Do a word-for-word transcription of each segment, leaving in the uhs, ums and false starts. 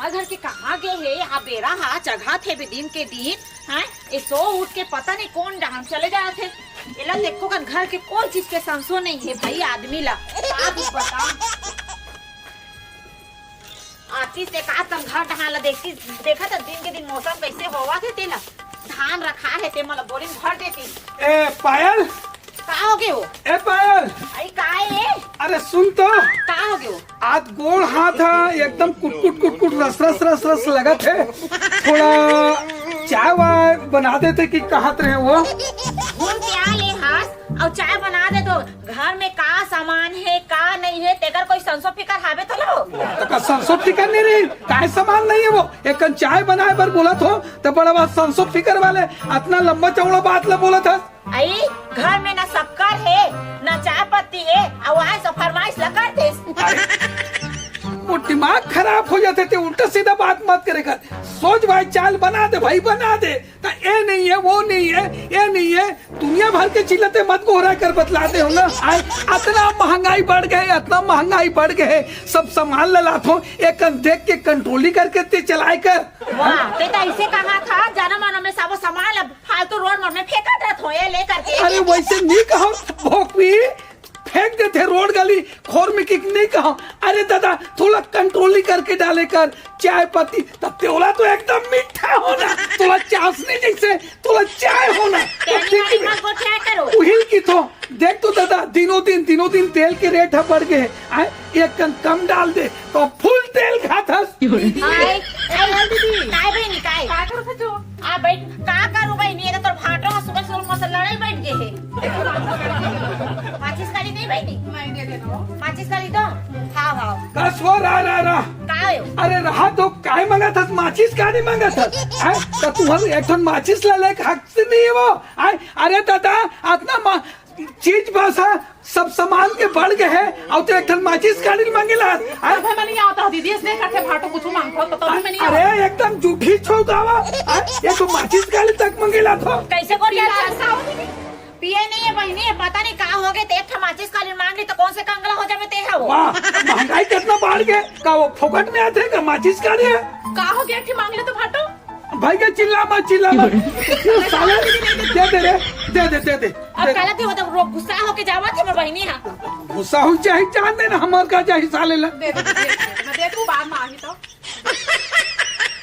घर के कहाँ गे हे? यहाँ बेरा हा चघात हे बे दिन के दिन। हैं? ये सो उठ के पता नहीं कौन डहान चले जात हे। एला देखो कन घर के कोई चीज के संसो नहीं हे भाई आदमी ला। का तू बता? आती से का तन घर डहान ला देखती, देखा त दिन के दिन मौसम कैसे होवत हे तेला। धान रखा हे ते मोला बोरिंग भर देती। ए पायल, का हो गयो? ए पायल, आई का ए? अरे सुन तो। का हो गयो? आज गोड़ हाथ ह एकदम कुटकुट कुटकुट रस रस रस रस लगत हे। थोड़ा चाय वाय बना देते कि कहत रहे वो। घूम के आ ले हस अउ चाय बना दे तो। घर में का सामान हे का नहीं हे तेकर कोई संसो फिकर हावे तो लो। तो का संसो फिकर नहीं रही? काय सामान नहीं है वो? एक कन चाय बनाए बर बोलत हो तो बड़ा बात संसो फिकर वाले अतना लंबा चौड़ा बात ला बोलत हस। आई घर में ना शक्कर हे ना चाय पत्ती हे, अउ आए सो फरमाइश ला कर देस। अरे, वो दिमाग खराब हो जाथे ते उल्टा सीधा बात मत करे कर। सोच भाई चाल बना दे भाई बना दे। त ए नहीं है वो नहीं है ये नहीं है दुनिया भर के चिल्लते मत गोहरा कर बतलाते हो ना। आए अतना महंगाई बढ़ गए अतना महंगाई बढ़ गए सब सामान ला लाथो एक कन देख के कंट्रोली करके ते चलाए कर। वाह, ते तो ऐसे कहा था, जाना माना में सब सामान ला फालतू रोड मोड़ में फेंका देत हो, ये लेकर के। अरे वैसे नहीं कहो भोकवी, फेंक देते रोड गली खोर में किक नहीं कहो। अरे दादा थोड़ा कंट्रोली करके डाले कर चाय पत्ती, तब तेवला तो एकदम मीठा होना, थोड़ा चाशनी जैसे थोड़ा चाय होना। तेरी वाली माँ को क्या करो? उहिल की थो, देख तो दादा दिनों दिन दिनों दिन तेल के रेट ह बढ़ गए हैं। आए, एक कन कम डाल दे तो फुल तेल खात हस। हाय, हाय, दीदी। काय बहिनी, काय? काय करत हस तू? आ, बैठ, का करू बहिनी, ये तो तोर भाटो ह सुबह सुबह मोर से लड़ाई बैठ गए हे। माचिस गाड़ी नहीं बहिनी? नहीं दे देना हो। माचिस गाड़ी तो? हाँ, हाँ। कस वो रहा, रहा, रहा। का हो? अरे रहा तो काय मांगत हस? माचिस गाड़ी मांगत हस? हैं? तो तू हम एक ठन माचिस ला ले हक से नहीं है वो। आए, अरे दादा, अतना मा-, चीज भाषा सब सामान के बढ़ गए है, अउ तो एक ठन माचिस गाड़ी मांगेला। आ, अबे मने आवत दीदी, इसने करथे भाटो कुछ मांगथो, तो तभी मने आवत। अरे, एकदम जूठी छौदावा। आ, ये तो माचिस गाड़ी तक मांगेला थो। कैसे कर लिया? पिए नहीं है बहिनी, ये पता नहीं का हो गए, तो एक ठन माचिस गाड़ी मांग ली, तो कौन से कंगला हो जावे ते है वो? वाह, महंगाई कितना बढ़ गया, का वो फोकट में आते हैं, का माचिस गाड़ी है? का हो गया, एक ठन मांग ले तो भाटो। भाई के चिल्ला मत, चिल्ला मत। साले, दे दे रे, दे दे, दे दे, अब दे दे। काला थी, वो तो रो-, गुस्सा होके जावा थी, मैं बहिनी हाँ। गुस्सा हो चाहे जान देना, हमार का चाहे साले ला। दे दे, दे दे, मैं देखूं बाद में आही तो।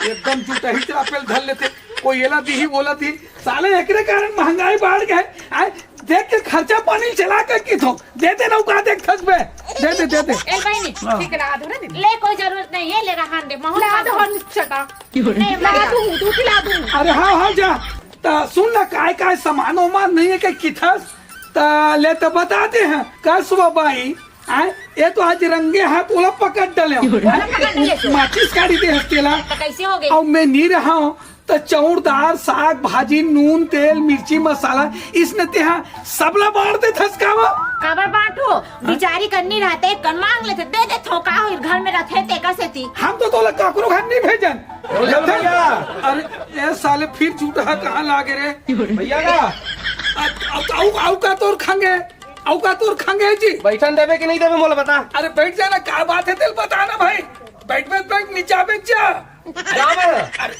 एकदम जुटही तेरा पेल धर लेते, कोई एला दी, ओला दी। साले एकरे कारण महंगाई बढ़ गए। आए, देख के खर्चा पानी चला के की थो, दे दे ना, का देख थस बे, दे दे, दे दे। ए बहिनी, हाँ। ठीक ला दो ना दीदी। ले, कोई जरूरत नहीं है, ले रहा दे, महूं ला खा दो, लूं। हम चटा। नहीं, ला मैं दूं, दूध ला दूं। अरे हाँ, हाँ, जा। त सुन ना, काय, काय सामान उमान नहीं है, के किथस? त ले त बता दे हैं। का सुबह बाई? आए, ये तो आज रंगे हाथ ओला पकड़ डले हो। ओला पकड़ डले हो। माचिस काढ़ी दे हस तेला। त कैसे हो गए? अब मैं नहीं रहा हूँ, त चौड़दार, साग, भाजी, नून, तेल, मिर्ची, मसाला, इसने तेहा सबला बांट दे थस का वो? काबर बांटो? बिचारी करनी रहते, कन मांग लेते, दे दे थोका हो, घर में रहते, तेकर सेती। हम तो तोला काकरो घर नहीं भेजन। बोल दे भैया। अरे, ए साले फिर झूठा कहाँ लागे रे? भैया का? अब, अब, आऊ, आऊ का तोर खंगे? आऊ का तोर खंगे जी? बैठन देबे कि नहीं देबे, मोला बता। अरे बैठ जाना, का बात है तेल बता ना भाई। बैठ, बैठ, बैठ, नीचा बैठ जा। का बात है? अरे,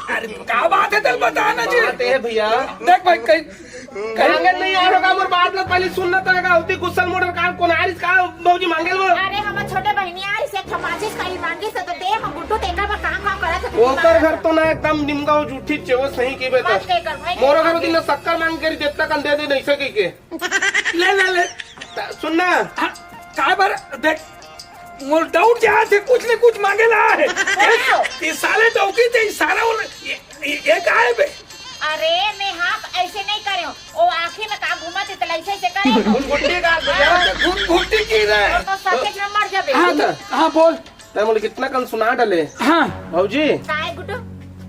अरे, का बात है तेल बता ना जी। बात है भैया। देख भाई, कहीं, कहीं मांगे नहीं आ रहा, मोर बात ना पहले सुनना तो का होती गुस्सा मोड़ का कोन आरिस का भौजी मांगे लो। अरे, हमर छोटे बहिनी आरिस, एक ठो माचिस काली मांगिस, तो दे हम गुड्डू तेकर बर काम काम करत हन। ओकर घर तो ना एकदम निमगा हो, झूठी चेवस नहीं की बे बस तो। के कर भाई, मोर घर दिन शक्कर मांग के जितना कन दे दे नहीं सके के। ले, ले, ले। त-, सुन ना। हाँ, काय बर, देख, मोर डाउट जहाँ से कुछ न कुछ मांगे ला है। ये, ये साले डौकी ते इशारा वाला, ये, ये, ये का है बे? अरे, मैं हाँ ऐसे नहीं करे हूँ। वो आँखी में का घूमा थे, तो ऐसे ऐसे करे हूँ। घुन घुट्टी का भैया। हाँ, तो घुन घुट्टी की रहे। और तो सकेज में मर जाबे। हाँ, तो, हाँ, बोल। तै मोला कितना कन सुना डले। हाँ। भौजी। काय गुड्डू?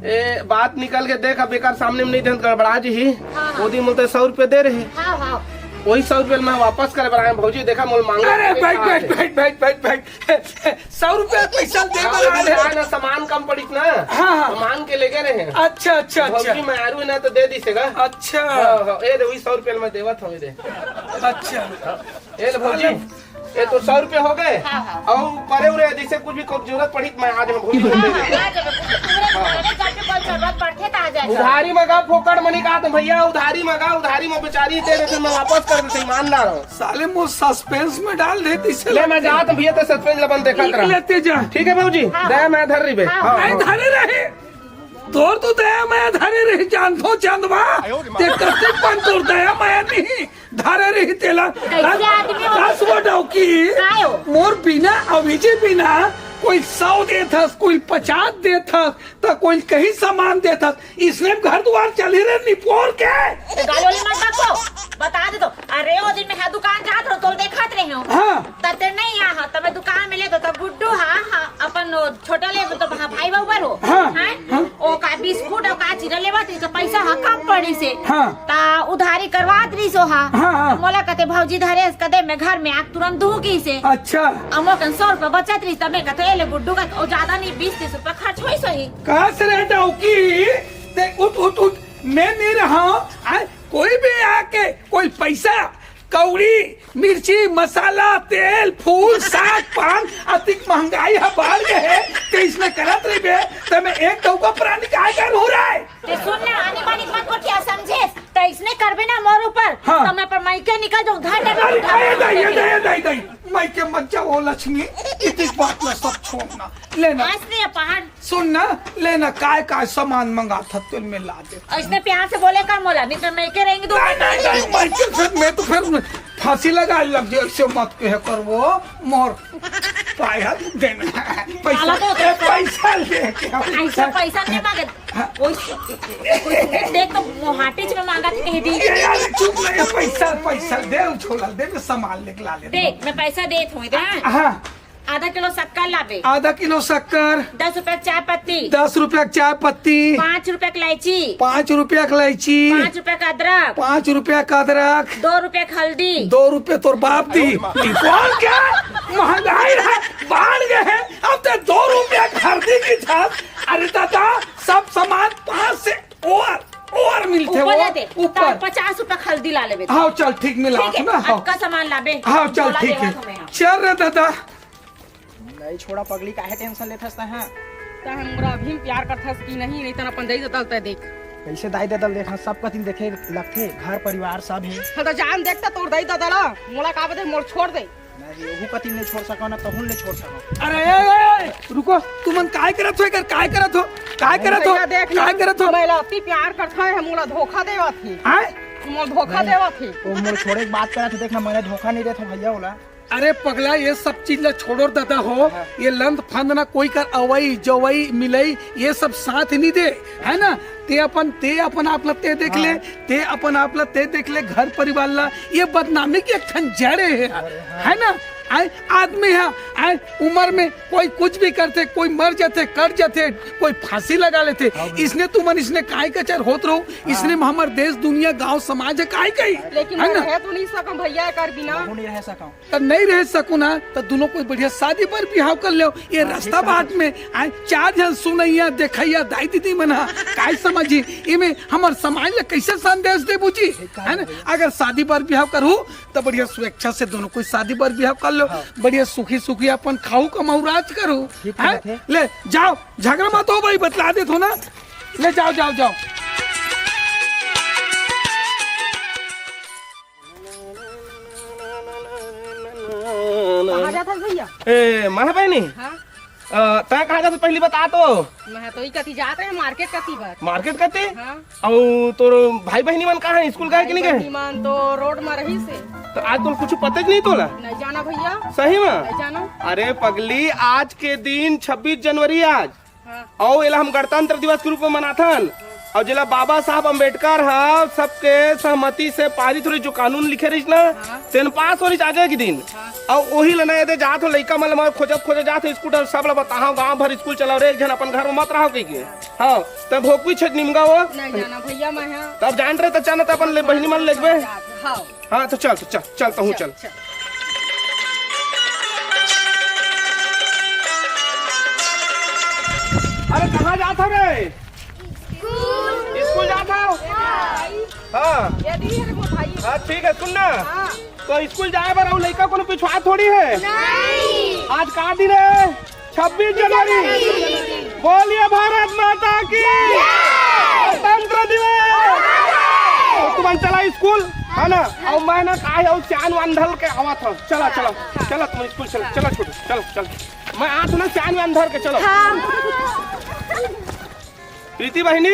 ए, बात निकल के देख, अब एकर सामने में नहीं देहन गड़बड़ा जी ही। हाँ, हाँ। वो दिन मोला तै सौ रुपये दे रहे। हाँ, हाँ। वही सौ रुपये मैं वापस करे बर आए, भौजी, देखा मोला मांगा अरे, रुपये बैठ, कहाँ बैठ, से। बैठ, बैठ, बैठ, बैठ। सौ रुपये पैसा दे हाँ, बर वो आए दिन हैं। आए ना, सामान कम पड़िस ना। हाँ, हाँ। सामान के लेके रहे। अच्छा, अच्छा, अच्छा। भौजी, मैं आरू ना तो दे दी सेगा। अच्छा। हाँ, हाँ, ए दे, वही सौ रुपये मैं देवत हूँ, ए दे। अच्छा। ए ले भौजी। ये तो सौ रुपया हो गए। हाँ, हाँ। अउ परे उरे जैसे कुछ भी कोई जरूरत पड़ी, मैं आज में भूल हाँ, हाँ, आ जाबे। पूरे घर में जब भी कोई जरूरत पड़थे, त आ जाए। उधारी मंगा, फोकट मनी कहा तो भैया, उधारी मंगा, उधारी में बेचारी दे दे, फिर मैं वापस कर देते, ईमानदार हूँ। साले मोर suspense में डाल देते, इसे ले, मैं जात भैया, तो suspense ला बंद देखा करा। लेते जा। ठीक है बाबूजी, हाँ, दया हाँ। मैं धर रही बे। हाँ, हाँ, हाँ। धरे रहे। तोर तो दया मया धरे रही, जानथो चंदवा। ते कतिक पन तोर दया मया नहीं धरे रही तेला। कैसे आदमी हो? दस वो डौकी। काय हो? मोर बिना अविजी बिना कोई सौ देथस, कोई पचास देथस, त कोई कहीं सामान देथस। इसने घर दुआर चली रे निपोर के। तो गाल वाली मत बको, बता दे तो। अरे, वो दिन मैं हा दुकान जात रहो, तोल देखत रहे हो। हाँ। तते नहीं यहाँ, तब मैं दुकान में ले दो, तब गुड्डू हा, हा, अपन वो छोटा ले दो, तो वहाँ भाई बाबू बर हो। हाँ, हैं? हाँ। ओ का बिस्कुट और का चीरा लेवा थी, तो पैसा हा कम पड़ी से। हाँ। ता उधारी करवात रही सो हा। हाँ, हाँ। मोला कहते भौजी धरे, कदे मैं घर में आग तुरंत दूंगी से। अच्छा। अमो कन सौ रुपया बचत रही, तब मैं कहते, "ए ले गुड्डू का, ओ ज्यादा नहीं, बीस तीस रुपया खर्च होई सही।" का से रे डौकी, देख, उठ, उठ, उठ, मैं नहीं रहा, आ, कोई भी आके, कोई पैसा, कौड़ी, मिर्ची, मसाला, तेल, फूल, साग, पान, अतिक महंगाई ह बाढ़ गे हे, ते इसने करत रहिबे, ते मैं एक डौका प्राणी काय कर हो रहा है? ते सुन ना, आनी बानी मत बोल, क्या समझे? ते इसने करबे ना मोर ऊपर, हाँ। तो मैं पर माई के निकल जाऊं, घर डर अरे, दया, दया, दया, दया, दया, माई के मत जाओ, लक्ष्मी, इतिक बात ना सब छोड़ना, लेना। आज नहीं है पहाड़। सुन ना, लेना, काय, काय सामान मंगाथस, तेल में ला दे। इसने प्यार से बोले का मोला, नहीं तो मैं के रहेंगे दो नहीं, नहीं, नहीं, मैं तो फिर, मैं तो फिर फांसी लगा लग जाए, ऐसे मत कहे कर वो, मोर पायल देना। पैसा, साला तो ए, पैसा लेके आओ। ऐसा पैसा नहीं मांगे। हाँ। ओए, देख तो मोहाटी में मांगा कह दी। ये यार, चुप नहीं, पैसा, पैसा दे, छोला दे, मैं सामान लेके ला लेता हूँ। देख, मैं पैसा देत हूँ, इधर। हाँ। आधा किलो शक्कर लाबे। आधा किलो शक्कर। दस रुपया के चाय पत्ती। दस रुपया के चाय पत्ती। पाँच रुपया के इलायची। पाँच रुपया के इलायची। पाँच रुपया का अदरक। पाँच रुपया का अदरक। दो रुपया के हल्दी। दो रुपया तोर बाप दी। अरे माँ। बोल क्या? महंगाई है, बाढ़ गे हे, अब ते दो रुपया के हल्दी किथस। अरे दादा, सब सामान पाँच से ओवर, ओवर मिलथे ऊपर वो, लेते। ऊपर। तो पचास रुपया के हल्दी ला लेबे। हाँ, चल, ठीक, मिला ठीक है, ना, हाँ। अतका सामान लाबे। हाँ, चल, झोला ठीक देवा है। तुम्हें यहाँ। चल रे दादा। नहीं छोड़ा पगली, काहे tension लेथस तैं, हाँ? त हमरा अभी प्यार करथस कि नहीं, नहीं त अपन दाई ददा ल तैं देख। कैसे दाई ददा ल देखा, सब कतिन देखे लगथे, घर परिवार सब हे। हाँ, त जान देख त तोर दाई ददा ला, मोला का बदे मोर छोड़ दे। नहीं, ओहू कतिन नहीं छोड़ सका ना, तहुन ले छोड़ सका। अरे, ए, ए, ए, रुको, तुमन काय करत हो एकर, काय करत हो, काय करत हो, भैया, देख ना, काय करत हो? मैं ला अति प्यार करत हूँ, मोला धोखा देवत ही। आय? मोला धोखा नहीं, देवत ही। वो मोर छोड़े के बात करत हे, देख ना, मैं धोखा नहीं देत हूँ भैया, ओला। अरे पगला, ये सब चीज ला छोड़ो रे दादा हो। हाँ। ये लंद फंद ना कोई कर अवई, जवई, मिलई, ये सब साथ नहीं दे, है ना? ते अपन, ते अपन आप ला ते देख ले, हाँ। ते अपन आप ला ते देख ले, घर परिवार ला, ये बदनामी के एक ठन जड़ है, अरे हाँ। है ना? आय आदमी है, आय उम्र में कोई कुछ भी करथे, कोई मर जाथे, कट जाथे, कोई फांसी लगा लेथे। हाँ भैया। इसने तुमन इसने काय कचर होत रहो, हाँ। इसने में हमर देश, दुनिया, गांव, समाज है, काय कही? लेकिन है मैं ना? रह तो नहीं सकम भैया एकर बिना। नहीं रह सकम। त नहीं रह सकू ना, त दुनों कोई बढ़िया शादी बर बिहाव कर लेव। ये हाँ, रास्ता ठीक बात है। में आय चार झन सुनैया, देखैया, दाई दीदी मन ह काय समझी? इमे हमर समाज ल कैसे संदेश देबू जी? ठीक है है ना? भैया। अगर शादी बर बिहाव करहू, त बढ़िया स्वेच्छा से दुनों कोई शादी बर बिहाव कर लो। हाँ। बढ़िया सुखी सुखी अपन खाऊ कमाऊ राज करू। ठीक है? बात है। ले, जाओ, झगड़ा मत हो भाई, बतला देत हो ना। ले, जाओ, जाओ, जाओ। कहाँ जात हस भैया? ए, मैं बहिनी? हाँ। अ, तैं कहाँ जात हस, पहली बता तो। मैं तो ई कती जात रहे, market कती बर। Market कती? हाँ। अउ तोर भाई बहिनी मन कहाँ हे? स्कूल गए कि नहीं गए? भाई बहिनी मन तो road में रहिस हे। त आज तोला कुछ पता ही नहीं तोला? नहीं जाना भैया। सही में? नहीं जाना। अरे पगली, आज के दिन छब्बीस जनवरी आज। हाँ। अउ एला हम गणतंत्र दिवस के रूप में मनाथन। अउ जेला बाबा साहब अम्बेडकर ह सबके सहमति से पारित हो रहिस, जो कानून लिखे रहिस ना, हाँ। तेन पास हो रहिस आज के दिन। हाँ। अउ ओही ल ना एदे जात हो, लइका मन ल मैं खोजत खोजत जात हो स्कूटर, सब ल बताहव, गांव भर स्कूल चलाओ रे, एक झन अपन घर में मत रहो कहिके। हाँ, तब भोकवी छठ निमगा हो। नहीं जाना भैया मैं, हाँ। तब जान रहे त चल, त अपन ले बहिनी मन लेगबे। हाँ। हाँ, तो चल, तो चल, चल, तहूँ चल, चल। चल। अरे, कहाँ जात हो रे? स्कूल। स्कूल जात हो? हाँ। हाँ। ये दी है मोर भाई। हाँ, ठीक है, सुन ना। हाँ। तो स्कूल जाए बर अउ लइका कोनो पिछुआ थोड़ी हे। नहीं। आज का दिन हे? छब्बीस जनवरी। बोलिए भारत माता की। गणतंत्र दिवस। तो तुमन चला स्कूल, है ना? अउ मैं ना का हे, अउ सियान वान धर के आवत हंव। चला, चला, चला, तुमन स्कूल चला, चला छोटू, चला, चला। मैं आत हंव ना सियान वान धर के, चला। हाँ। प्रीति बहिनी,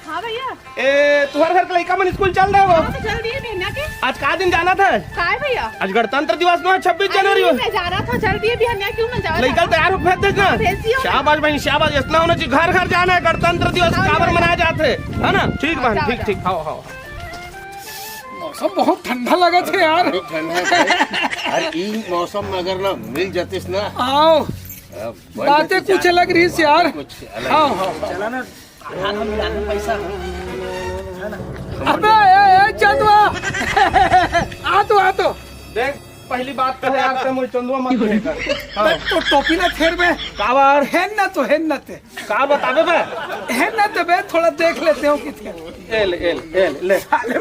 हाँ भैया। ए, तुंहर घर के लइका मन स्कूल चल दे वो। हाँ, तो चल दिए बहिनिया के। आज का दिन जाना था? काय भैया? आज गणतंत्र दिवस ना, छब्बीस जनवरी हो। मैं जाना था, चल दिए बहिनिया, क्यों मैं जाना लइका था? तैयार हो, भेज देस ना। हाँ, भेज दियो। शाबाश बहिनी, शाबाश। इतना होना चाहिए, घर घर जाना है, गणतंत्र दिवस हाँ, काबर भैया। मनाया जात हे, है ना? ठीक हाँ, बहन, जाओ, ठीक, जाओ। ठीक, हाव, हाव। मौसम बहुत ठंडा लगत हे यार। बहुत ठंडा हे। अरे, ई मौसम में अगर ना मिल जातिस ना, आओ। अब बातें कुछ अलग रहिस यार। कुछ अलग हाँ, रहिस। हाँ। चला ना, हाँ, हम डालू पैसा। अबे, ए, ए, चंदवा। आ तो, आ तो। देख, पहली बात तो हे यार, ते मोर चंदवा मत कहे कर। हाँ। तो टोपी ना फेर बे। काबर? हेन ना तो, हेन ना ते। का बताबे बे? हेन ना ते बे, थोड़ा देख लेते हो किथे। ए ले, ए ले, ए ले, ले। साले,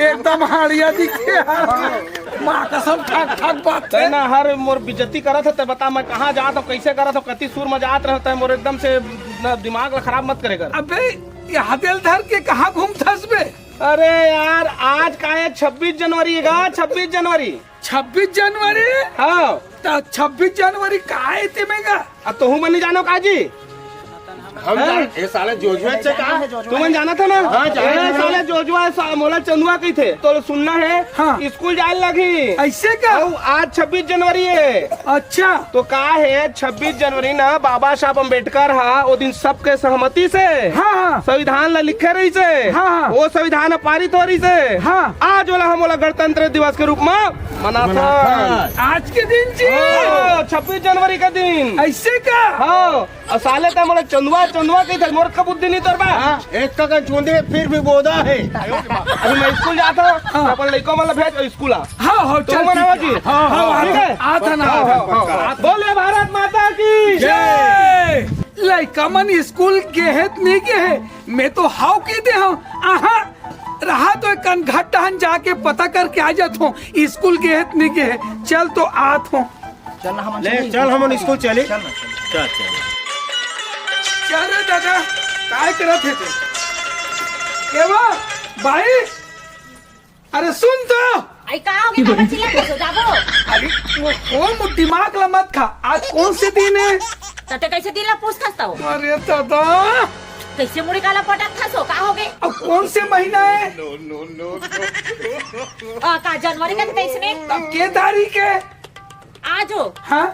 एकदम हाड़िया दिखे यार। माँ कसम, ठक ठक बात ते हे। ना हर मोर बेइज्जती करत हे, ते बता मैं कहाँ जात हंव, कैसे करत हंव, कति सुर में जात रहेंव, ते मोर एकदम से ना दिमाग ला खराब मत करे कर। अबे, ये हथेल धर के कहाँ घूमथस बे? अरे यार, आज का हे? छब्बीस जनवरी हे गा, छब्बीस जनवरी। छब्बीस जनवरी? हाँ। त छब्बीस जनवरी का हे ते में गा? अब तोहू मन नहीं जानो का जी? हम हैं? जान-, ये साले जोजुआ से का? तुमन जानत हव ना? हाँ, जानत ए, हन। साले जोजुआ सा-, मोला चंदुआ कहिथे। तो सुनना हे, हाँ। स्कूल जाए लगही। ऐसे का? अउ आज छब्बीस जनवरी हे। अच्छा। तो का हे, छब्बीस जनवरी ना बाबा साहब अम्बेडकर हा, ओ दिन सबके सहमति से हाँ, हाँ। संविधान ला लिखे रहिसे। हाँ, हाँ। वो संविधान पारित हो रहिसे। हाँ। आज वाला हम वाला गणतंत्र दिवस के रूप में मनाथन। आज के दिन जी? हाँ, छब्बीस जनवरी के दिन। ऐसे का? हाँ। अउ साले त मोला चंदुआ, चंदुआ कहिथे, मोर का बुद्धि नहीं तोर बा? हाँ, एक का चूंदी हे, फिर भी बोदा हे। अभी मैं स्कूल जात हंव, हाँ। अपन लइका मन ला भेज, स्कूल आ। हाँ, हाँ, तो चल, ठीक हे। हाँ, हाँ, ठीक हे? आत हंव ना, हाँ, आत हंव। हाँ, हाँ। बोले भारत माता की जय। लइका मन स्कूल गे हे त नहीं गे हे, मैं तो हाव कहि दे हंव। आहा, रहा तो एक कन घर डहन जाके पता करके आ जात हंव, स्कूल गे हे त नहीं गे हे। चल तो आत हंव। चल ना, हमन ले, चली। चल, हमन स्कूल चली। चल ना, चल। चल, चल। चल रे दादा, काय करत हे ते? ए वा, भाई, अरे सुन तो। आई का होगे, काबर चिल्लाथस, जाबो। अरे, वो, वो दिमाग ला मत खा। आज कौन से दिन हे? त ते कैसे दिन ला पूछथस तो? अरे दादा। कैसे मुड़ी काला पटकथस, का होगे? अब कौन से महीना हे? आ, का जनवरी का तेईस में? अब के तारीख हे? आज हो। हाँ?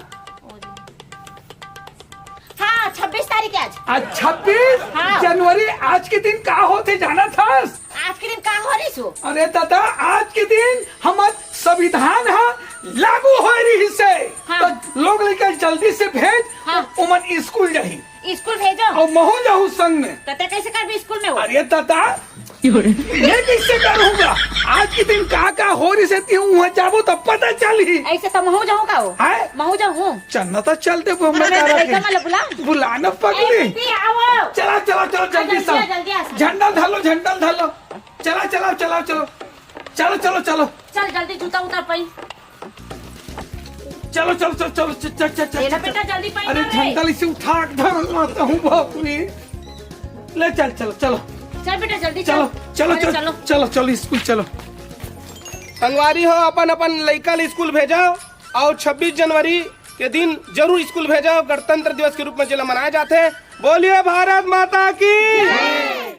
हाँ, छब्बीस तारीख हे आज। आज छब्बीस हाँ। जनवरी, आज के दिन का होथे जानथस? आज के दिन का हो रहिस हो? अरे दादा, आज के दिन हमर संविधान ह लागू होय रहिसे। हाँ। त लोग लइका जल्दी से भेज, हाँ। ओमन स्कूल जाही। स्कूल भेजो। अउ महूं जाहूं संग में। त ते कैसे करबे स्कूल में वो? अरे दादा, मैं कैसे करूंगा? आज के दिन का का हो रहिसे, ते उहां जाबो त पता चलही। ऐसे त महूं जाहूं का वो? हैं? महूं जाहूं। चलना त चल दे, वो मैं अरे, कह रहा लइका मन ला बुला। बुला ना पगली। ए, दीदी, आओ। चला, चला, चला, आ, जल्दी जल्दी से। आ, जल्दी आ, सब। झंडा धर लो, झंडा धर लो। चला, चला, चला, चलो। चलो, चलो, चलो। चल, जल्दी जूता उतार पहिन। चलो, चलो, चलो, चलो, चल, चल, चल, चल, ले ना चल, बेटा, चल। जल्दी पहिन अरे, ना रे। झंडा इसे उठा के धर लाता हूँ, बाप रे। ले चल, चलो, चलो। चल बेटा, जल्दी चलो, चल। चलो, अरे, चलो, चलो। चलो, चलो, स्कूल चलो। संगवारी हो, अपन, अपन लइका ल स्कूल भेजो अउ छब्बीस जनवरी के दिन जरूर स्कूल भेजो, गणतंत्र दिवस के रूप में जेला मनाए जाथे। बोलिए भारत माता की।